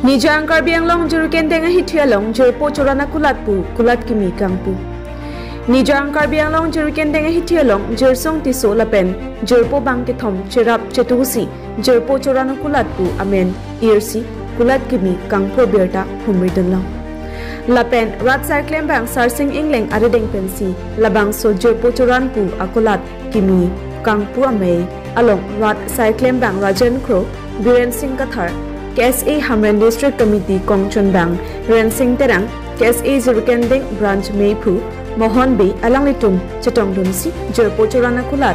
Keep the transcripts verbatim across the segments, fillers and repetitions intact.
Nijang Karbi Anglong Jirikindeng ahithi along jirpo choran akulat pu kulat kimi kangpu. Nijang Karbi Anglong Jirikindeng ahithi along Jirsong Tisso lapen jirpo bangkethom cherap chetusi jirpo choran akulat pu amen irsi kulat kimi kangpu birta humridunlong. Lapen rat saiklembang Sarsing Engleng arideng pensi labangso jirpo choran pu akulat kimi kangpu amei along rat saiklembang Rajen Kro, Biren Singh Kathar, K S A Hamren District Committee kongchunbang Rensing Terang, K S A Jirikindeng Branch Meiphu Mohon Bey alanglitum chetongdunsi jirpo choran akulat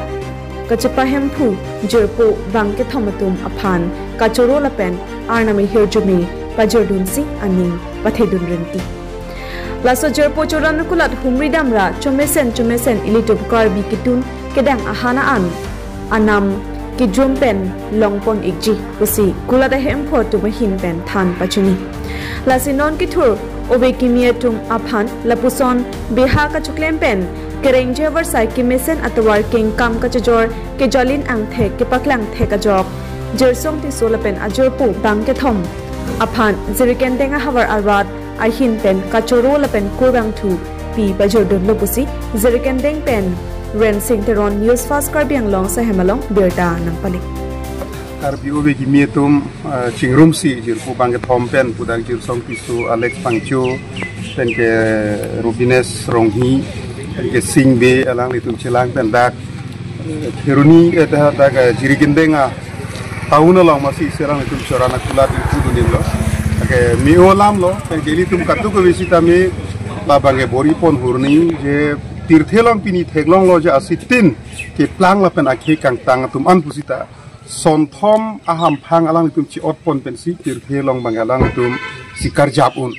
kachepahemphu jirpo bangkethom atum aphan kachoro lapen Arnam ahirjume pajirdunsi aning pathedun rinti. Laso jirpo choran akulat humridamra chomesen chomesen ilitum Karbi ketun kedang ahan an anam kejum pen longpon ikji pusi kulat ahemphu atum ahin pen than pachini. Lasi non kethur ove kimi atum aphan lapuson beha kachoklem pen kereng jevar sai kemesen atovar kengkam kachejor kejalin angthek kepaklang thek ajok Jirsong Tisso lapen ajirpo bangkethom aphan Jirikindeng ahavar arat ahin pen kachoro lapen kurvangthu pi pajirdunlo pusi Jirikindeng pen Rensing Teron, News Fast Karbi Anglong, Sahem along birta nangpale. Karbi ove kimi atum, ah, chingrumsi jirpo bangkethom pen pudak Jirsong Tisso, Alex Pangcho, penke Rubines Ronghi, penke Sing Bey alanglitum chelang pen dak Kheroni, eh, dak, eh, Jirikindeng a town along masi isi alanglitum choran akulat ingpu dunlo. Ake mi-o alam lo, penke ilitum kadokave sitame labangke bor-ipon hurni je tirthe along pini theklonglo je asitin keplang lapen akhei kangtang atum an pusita sonthom ahamphang alanglitum chi-otpon pensi tirthe along bang alanglitum si karjap un.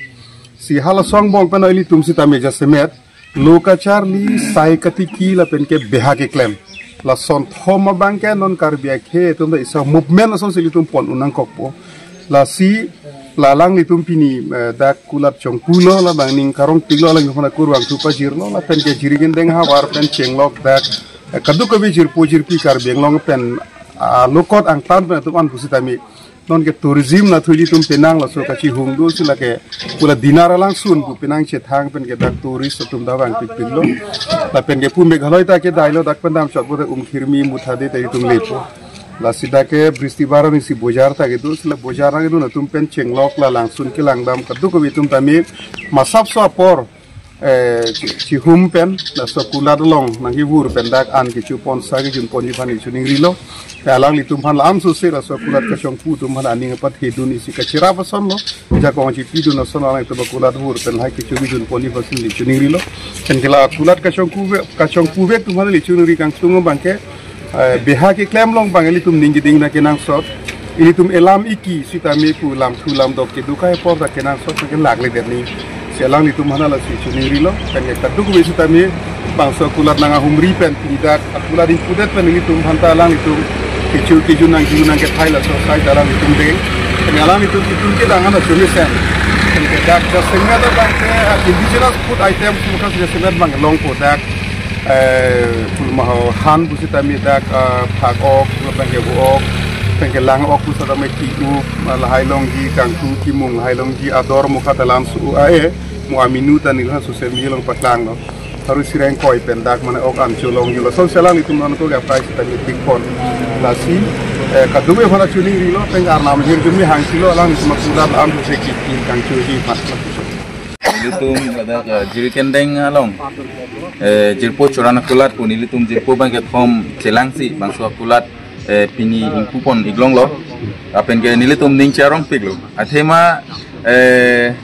Si hala songbong pen ilitum sitame jasemet lo kacharli, sai katiki lapen ke beha keklem. Lasonthom abangke non Karbi akhei atum ta isi movement asonsi ilitum pon un nangkokpo. Lasi la alanglitum pini, eh, dak kulat chongpulo, labang ning karongpiklo, alanglitum aphan kurvangthu pajirlo lapen ke Jirikindeng ahavar pen chenglok dak, eh, kadokave jirpo jirpi Karbi Anglong pen, ah, lokot angtan pen atum an pusitame nonke tourism nathu ilitum penang laso kachihung dosi lake pu la dinner alangsun pu penang chethang penke dak tourist atum ta vangpikpiklo. Lapen ke pu Meghalaya ta kedailo, dak pen damchot bote Umkhirmi, Muthade ta itum lepo. Lasi dak ke Bristibar arnisi bojar ta kedo, si la bojar nangkedun atum pen chenglok la langsun kelang dam kadokave atum tame masapso apor, eh, chi-, chihum pen, laso kulat along nangkevur pen dak an kecho ponsa kejun ponji aphan ichu ningrilo. Te alanglitum aphan la-an sose laso kulat kachongpu atum aphan aning apathedun isi kacherap asonlo. Jakong chipidun ason alanglitum kulat vur pen hai kecho kejun ponji aphan ichu ningrilo. Penke la kulat kachongpuve, kachongpuve atum aphan ichu ningri kangtung abangke, eh, beha keklem along bang ilitum ning keding na kenangsot. Ilitum elam iki sitame pu lamthu lamdok kedo kai apor ta kenangsot ke lakle derni. Si alanglitum aphan lasi ichu ningrilo, penke kadokave sitame bangso kulat nang ahumri pen pini dak akulat ingpudet pen ilitum aphan ta alanglitum kecho kejun nangji nangkethai laso sai ta alanglitum deng. Penke alanglitum itum kedang ana chomesen. Penke dak jasemet abangke, ah, indigenous food item pu ka jasemet abang longpo dak, eh, pulmaho han pusitame dak, ah, phak-ok, penke vo-ok, penke lang-ok pusitame ki-up, ah, lahai longji, kangtu kimung lahai longji, ador mokha ta lam su-u a-e, mo aminu ta nilha social media along paklanglo. Haru sireng koi pen dak mane ok an cholong julo. Sonsi alanglitum nonke apply sitame thik pon. Lasi, eh, kadokave aphan ichu ningrilo, penke Arnam ahirjume hangchilo, alanglitum akulat an sose ki kangchoji mat. Nelitum ladak, eh, Jirikindeng along, eh, jirpo choran akulat pu nelitum jirpo bangkethom chelangsi bangso akulat, eh, pini ingpupon iklonglo. Lapen ke nelitum ning charongpiklo. Athema, eh,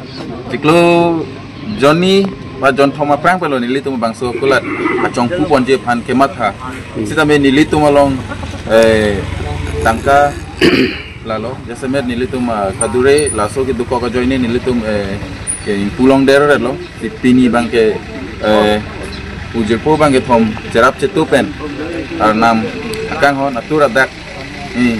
chiklo jonni ba jonthom aphrang pulo nelitum bangso akulat kachongpuponji aphan kematha. Sitame nelitum along, eh, tangka lalo, jasemet nelitum, ah, kadure laso kedokok ajoine nelitum, eh, ke ingpulong derlo, si pini bangke, eh, pu jirpo bangkethom cherap chetu pen Arnam akanghon atur adak, eh,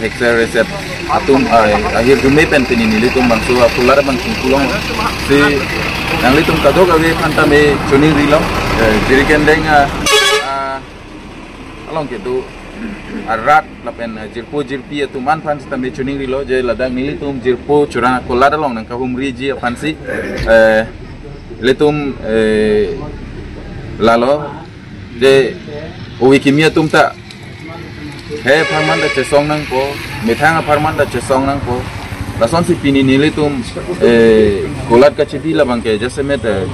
ekser resep atum, ah, ahirjume pen pini nelitum bangso akulat abang ingpulong. Si nanglitum kadokave aphan tame ichu ningrilo, eh, Jirikindeng, ah, ah, along kedo arat lapen, eh, jirpo jirpi atum an aphan sitame choningrilo, je ladak nelitum jirpo Chorang Kolat along nangkahumriji aphansi, eh, ilitum, eh, lalo, je ovi kimi atum ta khei apharman ta chesong nangpo, methang apharman ta chesong nangpo. Lasonsi pini nelitum, eh, Kolat kachebi labang ke jasemet, eh,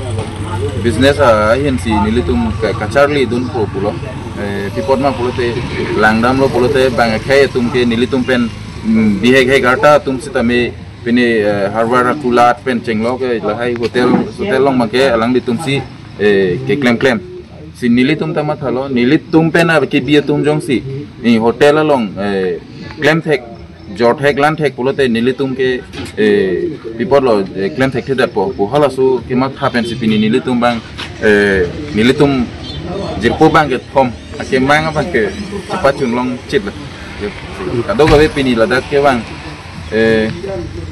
business ahinsi nelitum ka-, kacharlidunpo pulo. Eh, pi apot ma pulote, langdamlo pulote bang akhei atum ke nelitum pen, mm, bihek hek arta atum sitame pini, eh, Harvard Kolat pen chenglok ke lahai hotel, hotel along abang ke alanglitumsi, eh, keklem klem. Si nelitum ta mathalo, nelitum pen akebi atum jongsi, eh, hotel along, eh, klemthek, jorthek, lanthek pulote nelitum ke, eh, pi apotlo, eh, klemthekthedetpo pu halaso kematha pensi pini nelitum abang, eh, nelitum jirpo abang kethom akemang abang ke chepachunlongchitlo. Kadokave pini ladak ke abang, eh,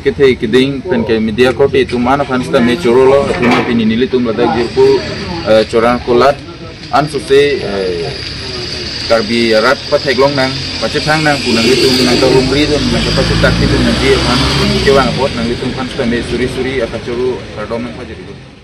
kethe keding pen ke media korte atum an aphan sitame chorolo, athema pini nelitum ladak jirpo, eh, Chorang Kolat ansose, eh, Karbi arat patheklong nang, pachethang nang pu nanglitum nangkahumridun, nangkapachethakthedun nangji aphan kevang apot nanglitum aphan sitame suri suri akachoro kardom nangpajirdun.